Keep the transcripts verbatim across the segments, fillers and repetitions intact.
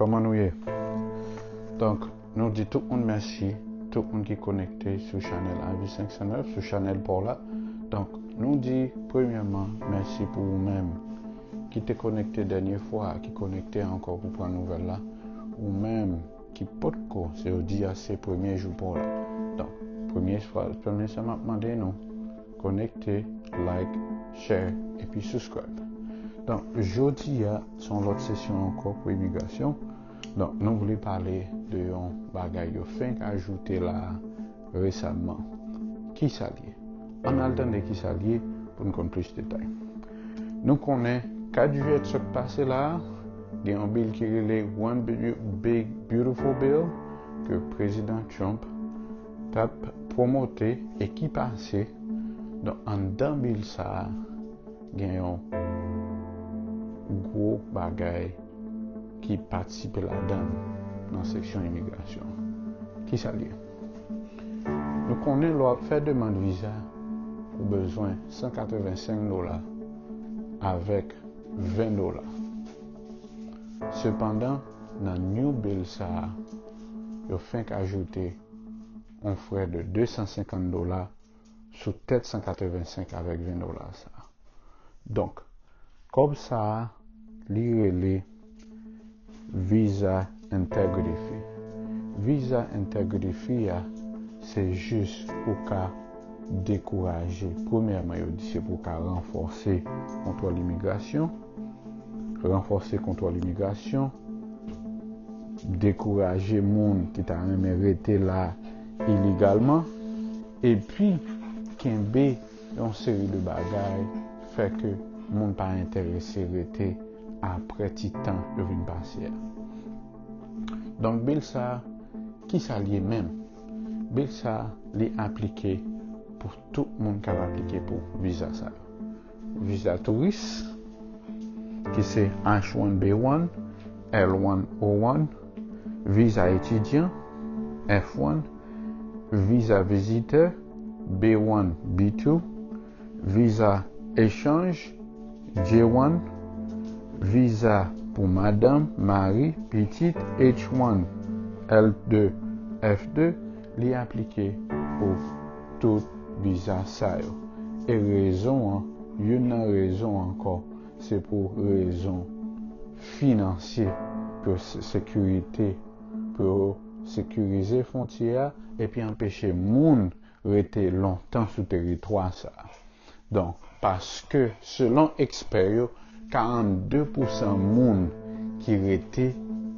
Kòman nou ye? Donk, nou di tout moun mèsi, tout moun ki konekte sou chanèl A V senk san nèf, sou chanèl pa w la. Donk, nou di premyèman mèsi pou ou menm ki te konekte dènye fwa, ki konekte ankò pou pran nouvèl la. Ou menm ki potko, se yo di a se premye jou pa w la. Donk, premye fwa, premye sa m ap mande nou, konekte, like, share, epi subscribe. Donk, jodi a, se yon lòt sesyon ankò pou imigrasyon. Donk, nou vle pale de yon bagay yo fenk ajoute la resaman. Kisa l ye? Ann al tande kisa l ye pou n konn plis detay. Nou konnen kat jiyèt sot pase la a, gen yon bil ki rele One Big Beautiful Bill ke Prezidan Trump t ap pwomote e ki pase. Donk, anndan bil sa a, gen yon gwo bagay ki patisipe ladan l nan seksyon imigrasyon. Kisa l ye? Nou konnen lè w ap fè demann viza, ou bezwen san katrevensenk dola avèk ven dola. Sepandan, nan new bill sa a, yo fenk ajoute yon frè de de san senkant dola sou tèt san katrevensenk avèk ven dola sa a. Donk, kòb sa a, li rele Visa Integrity Fee. Visa Integrity Fee a, se jis pou ka dekouraje. Premyèman, yo di se pou ka ranfòse kontwòl imigrasyon, ranfòse kontwòl imigrasyon, dekouraje moun ki ta renmen rete la iligalman, epi kenbe yon seri de bagay fè ke moun pa enterese rete apre ti tan yo vin pase a. Donk, bil sa, kisa l ye menm? Bil sa, li aplike pou tout moun k ap aplike pou viza sa yo. Viza touris, ki se H one B one, L one O one, viza etidyan, F one, viza vizitè, B one, B two, viza echanj, J one, viza pou madanm, mari, pitit, H one, L two, F two, li aplike pou tout viza sa yo. E rezon an, youn nan rezon ankò, se pou rezon finansye, pou se-, sekirite, pou yo sekirize fwontyè a, epi anpeche moun rete lontan sou teritwa sa a. Donk, paske, selon ekspè yo, karannde pousan moun ki rete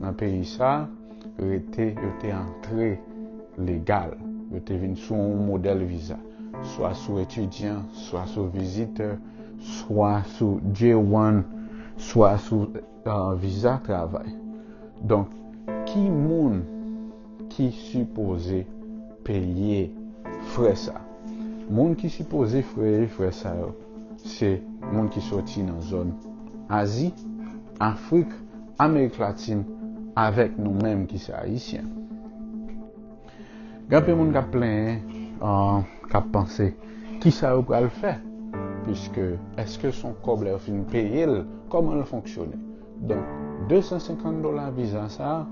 nan peyi sa a, rete, yo te antre legal. Yo te vin sou yon modèl viza. Swa sou etidyan, swa sou vizitè, swa sou J one, swa sou, euh, viza travay. Donk, ki moun ki sipoze peye frè sa? Moun ki sipoze peye frè sa yo, se moun ki soti nan zòn Azi, Afrik, Amerik Latin, avèk nou menm ki se Ayisyen. Gen anpil moun k ap plenyen, euh, k ap panse, kisa yo pral fè? Piske, èske se yon kòb lè yo fin peye l, kòman l fonksyone? Donk, de san senkant dola viza sa a,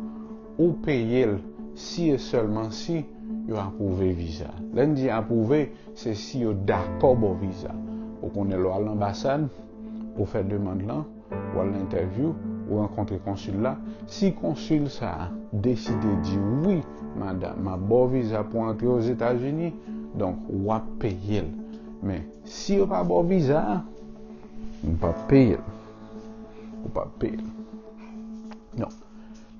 ou peye l si e sèlman si yo apwouve viza. Lè n di apwouve, se si yo dakò ba w viza. Ou konnen lè w al nan anbasad, ou fè demann lan, ou al nan entèvyou, ou rankontre konsil la. Si konsil sa a deside di, "Wi, madanm, m ap ba w viza pou antre Ozetazini," donk, w ap peye l. Men, si yo pa ba w viza a, ou p ap peye l. Ou p ap peye l. Donk,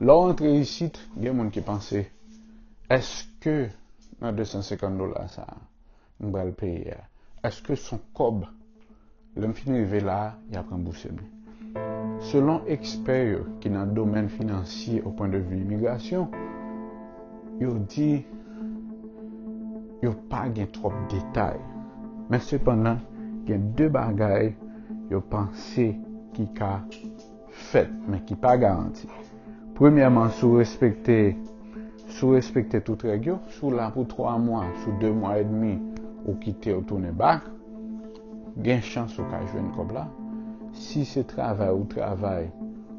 lè w antre isit, gen moun ki panse, èske nan de san senkant dola sa a, m pral peye a, èske se yon kòb, lè m fin rive la a, y ap ranbouse m li? Selon ekspè yo ki nan domèn finansye o pwen de vi imigrasyon, yo di yo pa gen twòp detay. Men sepandan, gen de bagay yo panse ki ka fèt, men ki pa garanti. Premyèman, si w respekte, si w respekte tout règ yo, si w la pou twa mwa, sou de mwa edmi, ou kite, ou tounen bak, gen chans ou ka jwenn kòb la. Si se travay ou travay,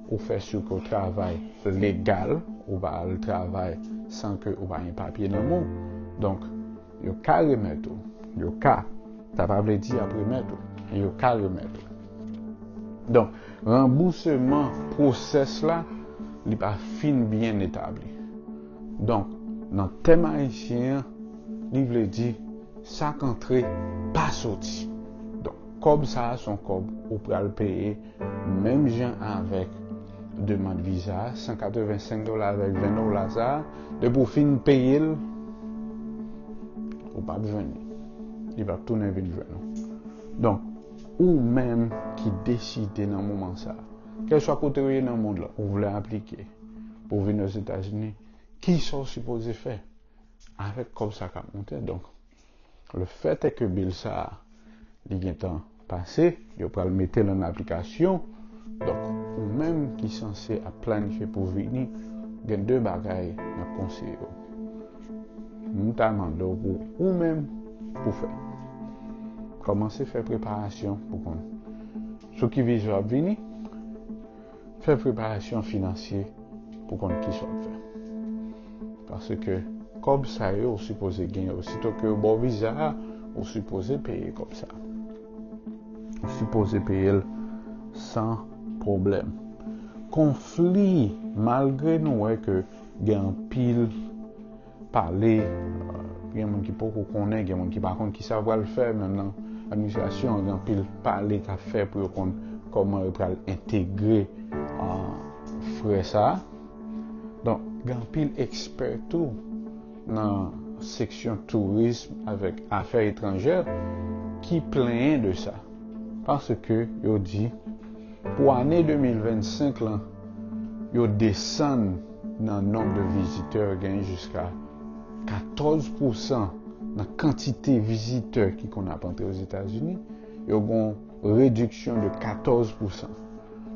ou fè si ke w travay legal, ou pa al travay san ke ou pa gen papye nan men w. Donk, yo ka remèt ou. Yo ka. Sa pa vle di y ap remèt ou. Men yo ka remèt ou. Donk, ranbousman pwosès la, li pa fin byen etabli. Donk, nan tèm ayisyen an, li vle di sa k antre pa soti. Donk, kòb sa a se yon kòb ou pral peye menm jan avèk demann viza a, san katrevensenk dola avèk ven dola sa a, depi w fin peye l, ou p ap jwenn li. Li p ap tounen vin jwenn ou. Donk, ou menm ki deside nan moman sa a, kèlswa kote w ye nan mond lan, ou vle aplike pou w vin Ozetazini, kisa w sipoze fè avèk kòb sa k ap monte? Donk, le fait est que bil sa a, li gentan pase, yo pral mete l an aplikasyon. Donk, ou menm ki sanse ap planifye pou vini, gen de bagay n ap konseye w. M ta mande w pou ou menm pou fè. Kòmanse fè preparasyon pou konn sou ki viza w ap vini. Fè preparasyon finansye pou konn kisa w ap fè. Paske kòb sa yo ou sipoze genyen. Osito ke yo ba w viza a, ou sipoze peye kòb sa. Ou sipoze peye l san pwoblèm. Konfli, malgre nou wè ke gen anpil pale, gen moun ki poko konnen, gen moun ki pa konn kisa yo pral fè, menm nan administrasyon an, gen anpil pale k ap fè pou yo konn kòman yo pral entegre, ah, frè sa a. Donk, gen anpil ekspè tou nan seksyon tourism avèk afè etranjè ki plenyen de sa. Paske yo di, pou ane de mil vennsenk lan, yo desann nan nonb de vizitè, gen jiska katòz pousan nan kantite vizitè ki konn ap antre Ozetazini, yo gen yon rediksyon de katòz pousan.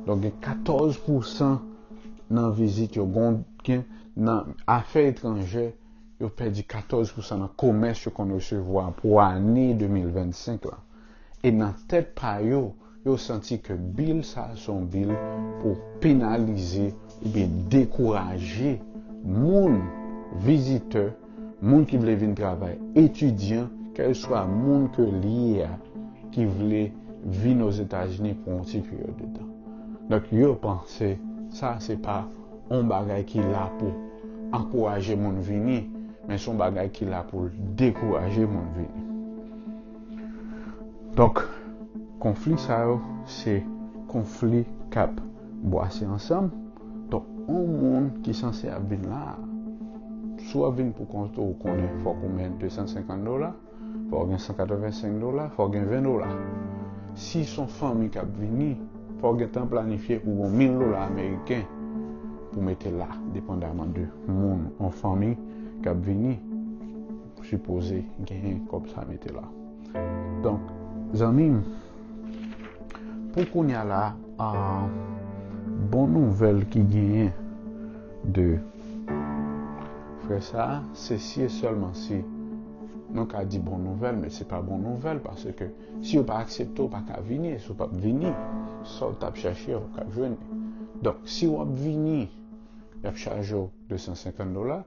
Donk, gen katòz pousan nan vizit yo gen, gen nan afè etranjè, yo pèdi katòz pousan nan komès yo konn resevwa pou ane de mil vennsenk lan. E nan tèt pa yo, yo santi ke bil sa a se yon bil pou penalize oubyen dekouraje moun, vizitè, moun ki vle vin travay, etidyan, kèlswa moun ke li ye a, ki vle vin Ozetazini pou yon ti peryòd de tan. Donk, yo panse sa se pa yon bagay ki la pou ankouraje moun vini, men se yon bagay ki la pou l dekouraje moun vini. Donk, konfli sa yo, se konfli k ap bwase ansanm. Donk, yon moun ki sanse ap vin la a, si w ap vin pou kont ou, ou konnen fòk ou mennen de san senkant dola, fò w gen san katrevensenk dola, fò w gen ven dola. Si se yon fanmi k ap vini, fò w gentan planifye pou w gen mil dola ameriken pou mete la, depandaman de moun, yon fanmi k ap vini, sipoze genyen kòb sa mete la. Donk, zanmi m, pou kounye a la, ah, bon nouvèl ki genyen de frè sa a, se si e sèlman si nou ka di bon nouvèl, men se pa bon nouvèl, paske si yo pa aksepte w, ou pa ka vini, e si w p ap vini, sa w t ap chache a, ou p ap jwenn li. Donk, si w ap vini, y ap chaje w de san senkant dola,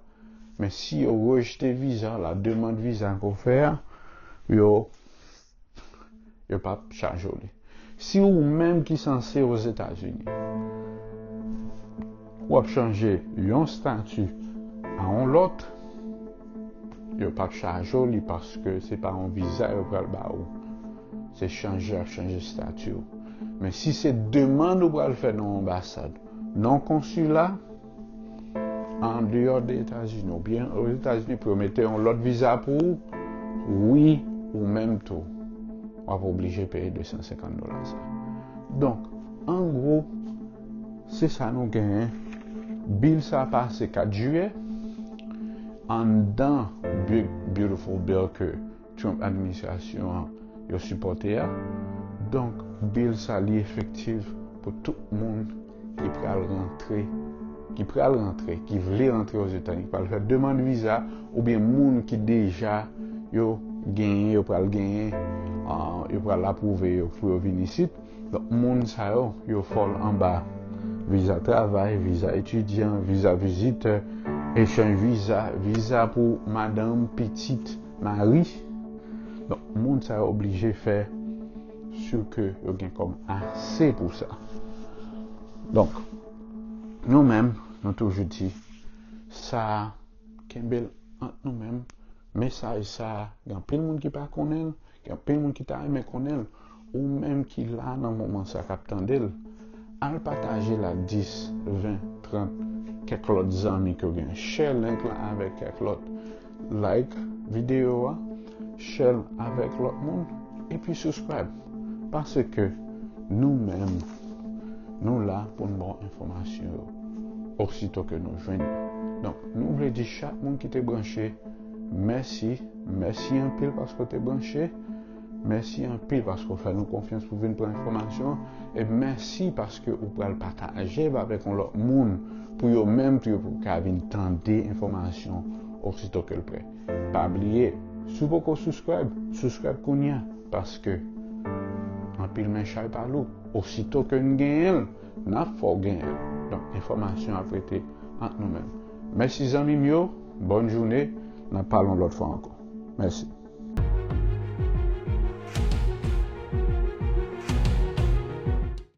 men si yo rejte viza w la, demann viza ke w fè a, yo, yo p ap chaje w li. Si ou menm ki sanse Ozetazini, w ap chanje yon estati a yon lòt, yo p ap chaje w li paske se pa yon viza yo pral ba ou. Se chanje, y ap chanje estati w. Men si se demann ou pral fè nan yon anbasad, nan yon konsila, andeyò de Etazini, oubyen Ozetazini, pou yo mete yon lòt viza pou ou, wi, ou menm tou, w ap oblije peye de san senkant dola sa. Donk, an gwo, se sa nou genyen. Bil sa pase kat jiyè, anndan Big Beautiful Bill ke Trump administrasyon an yo sipòte a. Donk, bil sa li efektif pou tout moun ki pral rantre, ki pral rantre, ki vle rantre Ozetazini, ki pral fè demann viza, oubyen moun ki deja yo genyen, yo pral genyen, ah, yo pral apwouve yo pou yo vin isit. Donk, moun sa yo, yo fè l anba viza travay, viza etidyan, viza vizitè, echanj viza, viza pou madanm, pitit, mari. Donk, moun sa yo oblije fè si ke yo gen kòb ase pou sa. Donk, nou menm, nou toujou di, sa kenbe l ant nou menm. Mesaj sa, gen anpil moun ki pa konnen l, gen anpil moun ki ta renmen konnen l. Ou menm ki la nan moman sa k ap tande l, al pataje l ak dis, ven, trant, kèk lòt zanmi ke w gen. Share link la avèk kèk lòt. Like videyo a, share l avèk lòt moun, epi subscribe. Paske nou menm, nou la pou n ba w enfòmasyon yo osito ke nou jwenn yo. Donk, nou vle di chak moun ki te branche, mèsi, mèsi anpil paske w te branche, mèsi anpil paske w fè nou konfyans pou vin pran enfòmasyon, e mèsi paske ou pral pataje l avèk yon lòt moun pou yo menm tou yo pou ka vin tande enfòmasyon osito ke l prè. Pa bliye, si w poko subscribe, subscribe kounye a, paske anpil men chay pa lou. Osito ke n genyen l, n ap fè w genyen l. Donk, enfòmasyon ap rete ant nou menm. Mèsi zanmi m yo, bòn jounen, n ap pale yon lòt fwa ankò. Mèsi.